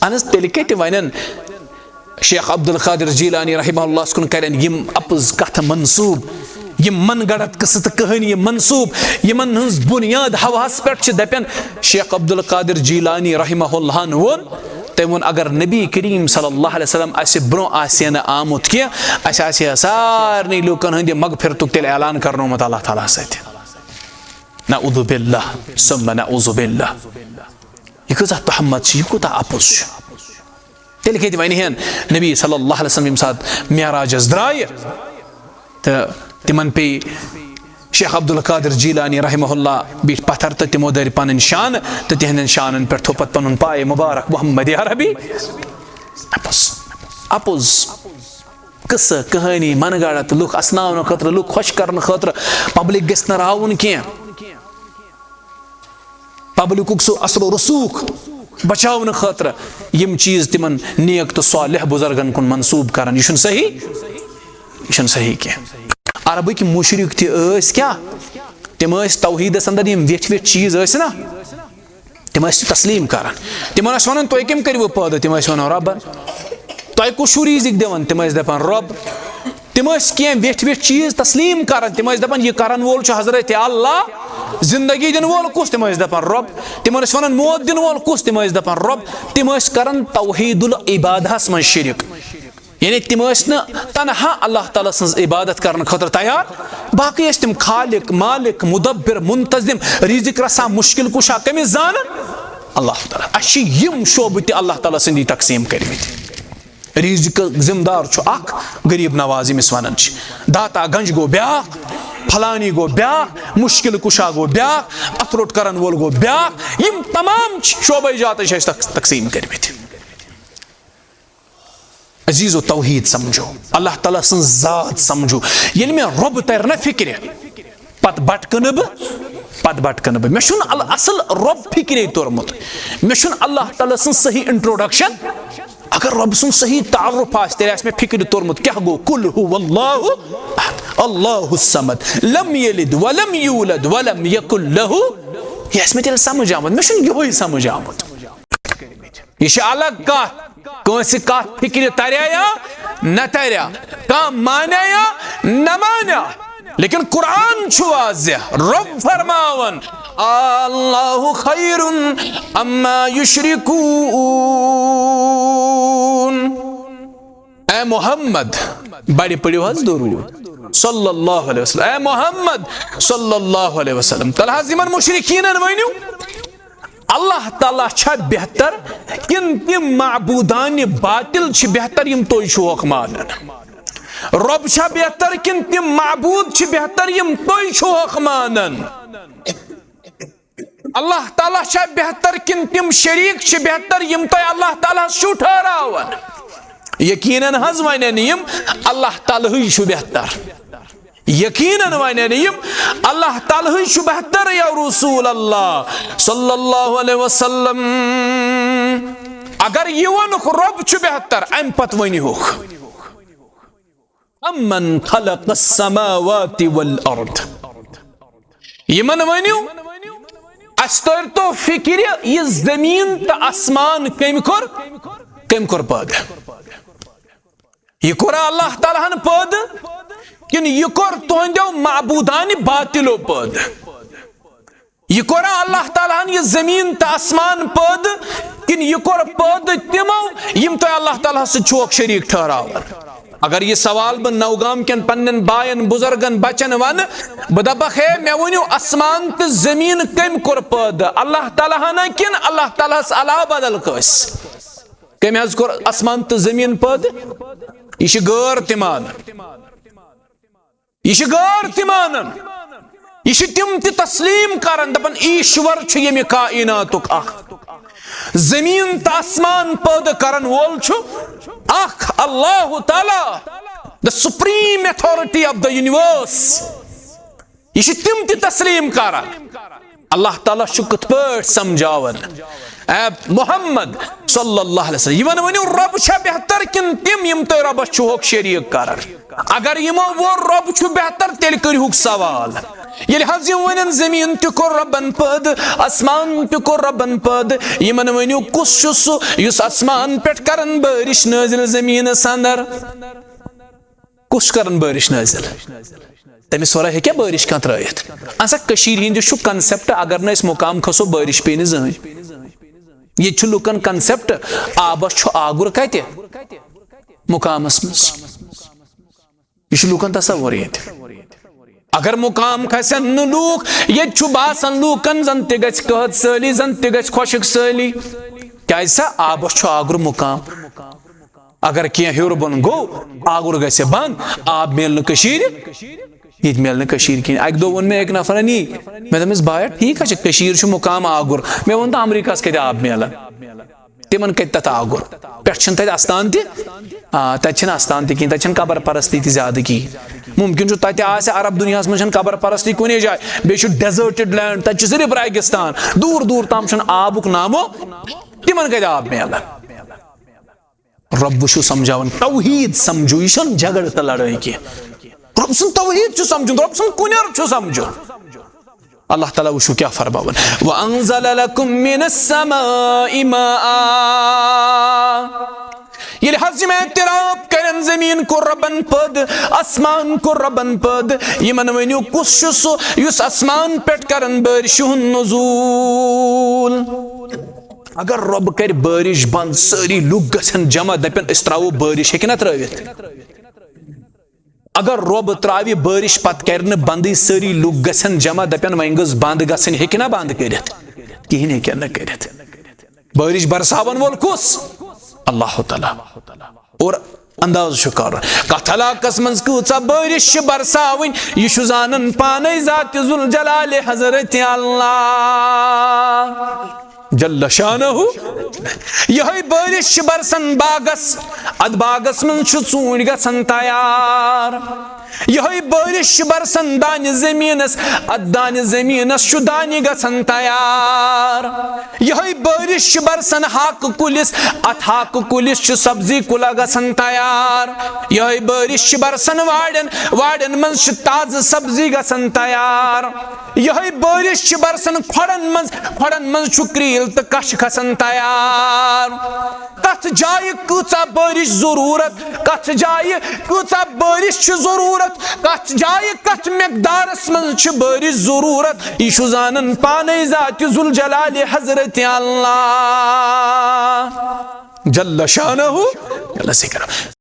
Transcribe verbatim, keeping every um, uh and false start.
اہن حظ، تیٚلہِ کتہِ ونن شیخ عبدالقادر جیلانی رحمہ اللہ کُن کرن یِم اپُز کتھٕ منسوب، یِم من گڑت قصہٕ تہٕ کہانی منسوب، یِمن ہٕنٛز بنیاد ہواہس پٮ۪ٹھ چھِ دپن شیخ عبدالقادر جیلانی رحمہ اللہ ہن ووٚن، تٔمۍ ووٚن، اگر نبی کریم صلی اللہ علیہ وسلم اسہِ برونٛہہ آسہِ ہے نہٕ آمُت کینٛہہ، اسہِ آسہِ ہے سارنٕے لوٗکن ہٕنٛدِ مغفرتُک تیٚلہِ اعلان کرنومُت اللہ تعالیٰ ہس سۭتۍ۔ نعوذ باللہ ثم نعوذ باللہ۔ یہِ کۭژاہ تہمت چھِ، یہِ کوٗتاہ اپُز چھُ۔ تیٚلہِ کتہِ ونہِ ہن نبی صلی اللہ علیہ وسلم ییٚمہِ ساتہٕ معراجس درٛایہِ تہٕ تِمن پیٚیہِ شیخ عبدالقادر جیلانی رحمہ اللہ بیٖٹھۍ پتھر تہٕ تِمو دٲرۍ پنٕنۍ شانہٕ تہٕ تِہنٛدٮ۪ن شانن پٮ۪ٹھ تھوٚو پتہٕ پنُن پایہِ مبارک محمد عربی۔ اپُز، اپُز۔ قصہٕ، کہانی، من گڑت، لُکھ اسناونہٕ خٲطرٕ، لُکھ خۄش کرنہٕ خٲطرٕ، پبلک گژھِ نہٕ راوُن کینٛہہ۔ پبلکُک سُہ اثر و رسوخ بچاونہٕ خٲطرٕ یِم چیٖز تِمن نیک تہٕ صالح بُزرگن کُن منسوٗب کران، یہِ چھُنہٕ صحیح، یہِ چھُنہٕ صحیح کینٛہہ۔ عربٕکۍ مُشرِک تہِ ٲسۍ کیٛاہ؟ تِم ٲسۍ توحیٖدس اندر یِم ویٹھۍ ویٹھۍ چیٖز ٲسۍ نا، تِم ٲسۍ تسلیٖم کران۔ تِمن ٲسۍ ونان، "تُہۍ کٔمۍ کٔرِوٕ پٲدٕ؟" تِم ٲسۍ ونان، "رۄبن۔" "تۄہہِ کُس چھُو رِزِق دِوان؟" تِم ٲسۍ دپان، "رۄب۔" تِم ٲسۍ کینٛہہ ویٹھۍ ویٹھۍ چیٖز تسلیٖم کران۔ تِم ٲسۍ دپان، "یہِ کرن وول چھُ حضرت اللہ، زندگی دِنہٕ وول کُس؟" تِم ٲسۍ دپان، "رۄب۔" تِمن ٲسۍ ونان، "موت دِنہٕ وول کُس؟" تِم ٲسۍ دپان، "رۄب۔" تِم ٲسۍ کران توحید العبادہس منٛز شرک، یعنی تِم ٲسۍ نہٕ تنہا اللہ تعالیٰ سٕنٛز عبادت کرنہٕ خٲطرٕ تیار، باقٕے ٲسۍ تِم خالق، مالک، مدبر، منتظم، رزق رسا، مشکل کشا کٔمِس زانان؟ اللہ تعالیٰ۔ اسہِ چھِ یِم شعبہٕ تہِ اللہ تعالیٰ سٕنٛدی تقسیٖم کٔرمٕتۍ۔ رزقُک ذمہٕ دار چھُ اکھ غریب نواز، ییٚمِس ونان چھِ داتا گنج گوٚو بیاکھ، فلانی گوٚو بیاکھ، مشکل کشا گوٚو بیاکھ، اتھ روٚٹ کرن وول گوٚو بیاکھ۔ یِم تمام چھِ شعبے جاتٕے چھِ اسہِ تق-، تقسیٖم کٔرمٕتۍ۔ عزیزو، توحید سمجھو، اللہ تعالیٰ سٕنٛز ذات سمجھو۔ ییٚلہِ مےٚ رۄب ترِ نہ فکرِ، پتہٕ بٹکہٕ نہٕ بہٕ، پتہٕ بٹکہٕ نہٕ بہٕ۔ مےٚ چھُنہٕ ال-، اصل رۄب فکرے توٚرمُت۔ مےٚ چھُنہٕ اللہ تعالیٰ سٕنٛز صحیح introduction۔ اگر رۄب سُنٛد صحیح تعارف آسہِ، تیٚلہِ آسہِ مےٚ فکرِ توٚرمُت کیٛاہ گوٚو، قل هو اللہ احد، اللہ الصمد، لم یلد ولم یولد ولم یکن لہ۔ یہِ آسہِ مےٚ تیٚلہِ سمجھ آمُت۔ مےٚ چھُنہٕ یِہوٚے سمجھ آمُت۔ یہِ چھِ الگ کتھ، کٲنٛسہِ کتھ فکرِ تریا یا نہ تریا، کانٛہہ مانیا یا نہ مانیا، لیکن قرآن چھُ واضح، رۄب فرماوان، اللہ خیر عما یشرکون۔ اے محمد، بڑِ پٔرِو حظ درود صلی اللہ علیہ وسلم۔ اے محمد صلی اللہ علیہ وسلم، تلہٕ حظ یِمن مشرکینن ؤنِو، اللہ تعالیٰ چھا بہتر کِنہٕ تِم معبوٗدانہِ باطل چھِ بہتر یِم تُہۍ چھِو ہوکھ مانان؟ رۄب چھا بہتر کِنہٕ تِم معبوٗد چھِ بہتر یِم تُہۍ چھِو ہوکھ مانان؟ اللہ تعالیٰ چھا بہتر کِنہٕ تِم شریٖک چھِ بہتر یِم تُہۍ اللہ تعالیٰ ہس چھِو ٹھہراوان؟ یقیناً حظ ونن یِم، اللہ تعالیٰ ہٕے چھُ بہتر۔ یقیناً ونن یِم، اللہ تعالیٰ ہٕے چھُ بہتر یا رسول اللہ صلی اللہ علیہ وسلم۔ اگر یہِ ووٚنُکھ رۄب چھُ بہتر، امہِ پتہٕ ؤنِہُکھ، امن خلق السماوات والارض۔ یِمن ؤنِو، اسہِ تٲرۍ تو فکرِ، یہِ زٔمیٖن تہٕ آسمان کٔمۍ کوٚر؟ کٔمۍ کوٚر پٲدٕ؟ یہِ کوٚرا اللہ تعالیٰ ہن پٲدٕ، کِنہٕ یہِ کوٚر تُہنٛدیو معبوٗدانہِ باطلو پٲدٕ؟ یہِ کوٚرا اللہ تعالیٰ ہن یہِ زٔمیٖن تہٕ آسمان پٲدٕ، کِنہٕ یہِ کوٚر پٲدٕ تِمو یِم تُہۍ اللہ تعالیٰ ہس سۭتۍ چھُوکھ شریٖک ٹھہراوان؟ اگر یہِ سوال بہٕ نوگام کٮ۪ن پننٮ۪ن باین، بزرگن، بچن ونہٕ، بہٕ دپکھ، ہے، مےٚ ؤنِو، آسمان تہٕ زٔمیٖن کٔمۍ کوٚر پٲدٕ؟ اللہ تعالیٰ ہنا کِنہٕ اللہ تعالیٰ ہس علاوٕ بدل کٲنٛسہِ؟ کٔمۍ حظ کوٚر آسمان تہٕ زٔمیٖن پٲدٕ؟ یہِ چھِ غٲر تہِ مانان۔ یہِ چھِ غٲر تہِ مانان۔ یہِ چھِ تِم تہِ تسلیٖم کران، دپان، ایشور چھُ ییٚمہِ کائناتُک اکھ۔ زٔمیٖن تہٕ آسمان پٲدٕ کرن وول چھُ اکھ اللہ تعالیٰ، the supreme authority of the universe۔ یہِ چھِ تِم تہِ تسلیٖم کران۔ اللہ تعالیٰ چھُ کِتھ پٲٹھۍ سمجھاوان؟ اے محمد صلی اللہ علیہ وسلم، یِمن ؤنِو، رۄب چھا بہتر کِنہٕ تِم یِم تُہۍ رۄبس چھِوکھ شریٖک کران؟ اگر یِمو ووٚن رۄب چھُ بہتر، تیٚلہِ کٔرِہُکھ سوال۔ ییٚلہِ حظ یِم ونن، زٔمیٖن تہِ کوٚر رۄبن پٲدٕ، آسمان تہِ کوٚر رۄبن پٲدٕ، یِمن ؤنِو، کُس چھُ سُہ یُس آسمان پٮ۪ٹھ کرن بٲرِش نٲزِل زٔمیٖنس اندر؟ کُس چھُ کران بٲرِش نٲزِل؟ تٔمِس ورٲے ہیٚکیٛاہ بٲرِش کانٛہہ ترٲیِتھ؟ اَسا کٔشیٖرِ ہِنٛدِس چھُ concept، اگر نہٕ أسۍ مُقام کھسو، بٲرِش پیٚیہِ نہٕ زٕہٕنۍ۔ ییٚتہِ چھُ لُکن concept، آبس چھُ آگُر کتہِ؟ مُقامس منٛز۔ یہِ چھُ لُکن تصور ییٚتہِ۔ اگر مُقام کھسن نہٕ لوٗکھ، ییٚتہِ چھُ باسان لوٗکن زن تہِ گژھِ قحط سٲلی، زن تہِ گژھِ خۄشک سٲلی۔ کیازِ سا؟ آبس چھُ آگُر مُقام۔ اگر کینٛہہ ہیوٚر بۄن گوٚو، آگُر گژھِ بنٛد، آب میلہِ نہٕ کٔشیٖرِ، ییٚتہِ میلہِ نہٕ کٔشیٖرِ کِہیٖنۍ۔ اَکہِ دۄہ ووٚن مےٚ أکۍ نفرن یی، مےٚ دوٚپمَس، "بایا، ٹھیٖک حظ چھِ، کٔشیٖر چھُ مُقام آگُر۔" مےٚ ووٚن، "تہٕ امریکہس کَتہِ آب میلان؟ تِمن کَتہِ تَتھ آگُر؟ پٮ۪ٹھ چھِنہٕ تَتہِ اَستان تہِ، آ، تَتہِ چھِنہٕ اَستان تہِ کِہیٖنۍ، تَتہِ چھِنہٕ قبر پرستی تہِ زیادٕ کِہیٖنۍ۔ مُمکِن چھُ تَتہِ آسہِ، عرب دُنیاہَس منٛز چھَنہٕ قبر پرستی کُنے جایہِ، بیٚیہِ چھُ deserted land، تَتہِ چھُ صرف ریگِستان، دوٗر دوٗر تام چھُنہٕ آبُک نامو، تِمن کَتہِ آب میلان؟" رۄب چھُ سمجھاوان، توحید سمجھو، یہِ چھُنہٕ جھگڑٕ تہٕ لڑٲے کینٛہہ۔ رۄب سُنٛد توحید چھُ سمجھُن، رۄب سُنٛد کُنٮ۪ر چھُ سمجھُن۔ اللہ تعالیٰ وٕچھِو کیٛاہ فرماوان، "وَأَنزَلَ لَكُم مِّنَ السَّمَاءِ مَاءً۔" ییٚلہِ حظ یِم اعتراف کرن، زٔمیٖن کوٚر رۄبن پٲدٕ، آسمان کوٚر رۄبن پٲدٕ، یِمن ؤنِو، کُس چھُ سُہ یُس آسمان پٮ۪ٹھ کرن بٲرِشہِ ہُنٛد نزوٗل؟ اگر رۄب کرِ بٲرِش بنٛد، سٲری لُکھ گژھن جمع، دپن، "أسۍ ترٛاوو بٲرِش"، ہیٚکہِ نا ترٛٲوِتھ؟ اگر رۄب ترٛاوِ بٲرِش، پتہٕ کرِ نہٕ بندٕے، سٲری لُکھ گژھن جمع، دپن، "وۄنۍ گٔژھ بنٛد گژھٕنۍ"، ہیٚکہِ نا بنٛد کٔرِتھ؟ کِہیٖنۍ ہیٚکہِ نہٕ کٔرِتھ۔ بٲرِش برساون وول کُس؟ اللہ تعالیٰ۔ اور انداز چھُ کرُن، کتھ علاقس منٛز کۭژاہ بٲرِش چھِ برساوٕنۍ، یہِ چھُ زانان پانے ذات ذوالجلال حضرت اللہ جل شانہ۔ یِہوٚے بٲرِش چھِ برسان باغس، اتھ باغس منٛز چھِ ژوٗنٛٹھۍ گژھان تیار۔ یِہوٚے بٲرِش چھِ برسان دانہِ زٔمیٖنس، اتھ دانہِ زٔمیٖنس چھُ دانہِ گژھان تیار۔ یِہوٚے بٲرِش چھِ برسان ہاکہٕ کُلِس، اتھ ہاکہٕ کُلِس چھُ سبزی کُلہ گژھان تیار۔ یِہوٚے بٲرِش چھِ برسان وارٮ۪ن، وارٮ۪ن منٛز چھِ تازٕ سبزی گژھان تیار۔ یِہوٚے بٲرِش چھِ برسان کھۄڈن منٛز، کھۄڈن منٛز چھُ کریٖل تہٕ کچھ کھسان تیار۔ کتھ جایہِ کۭژاہ بٲرِش ضروٗرت، کتھ جایہِ کۭژاہ بٲرِش چھِ ضروٗرت، کتھ جایہِ کتھ مقدارس منٛز چھِ بٲرِش ضروٗرت، یہِ چھُ زانان پانے ذات ذوالجلال حضرت اللہ جل شانہ۔ جل ذکر۔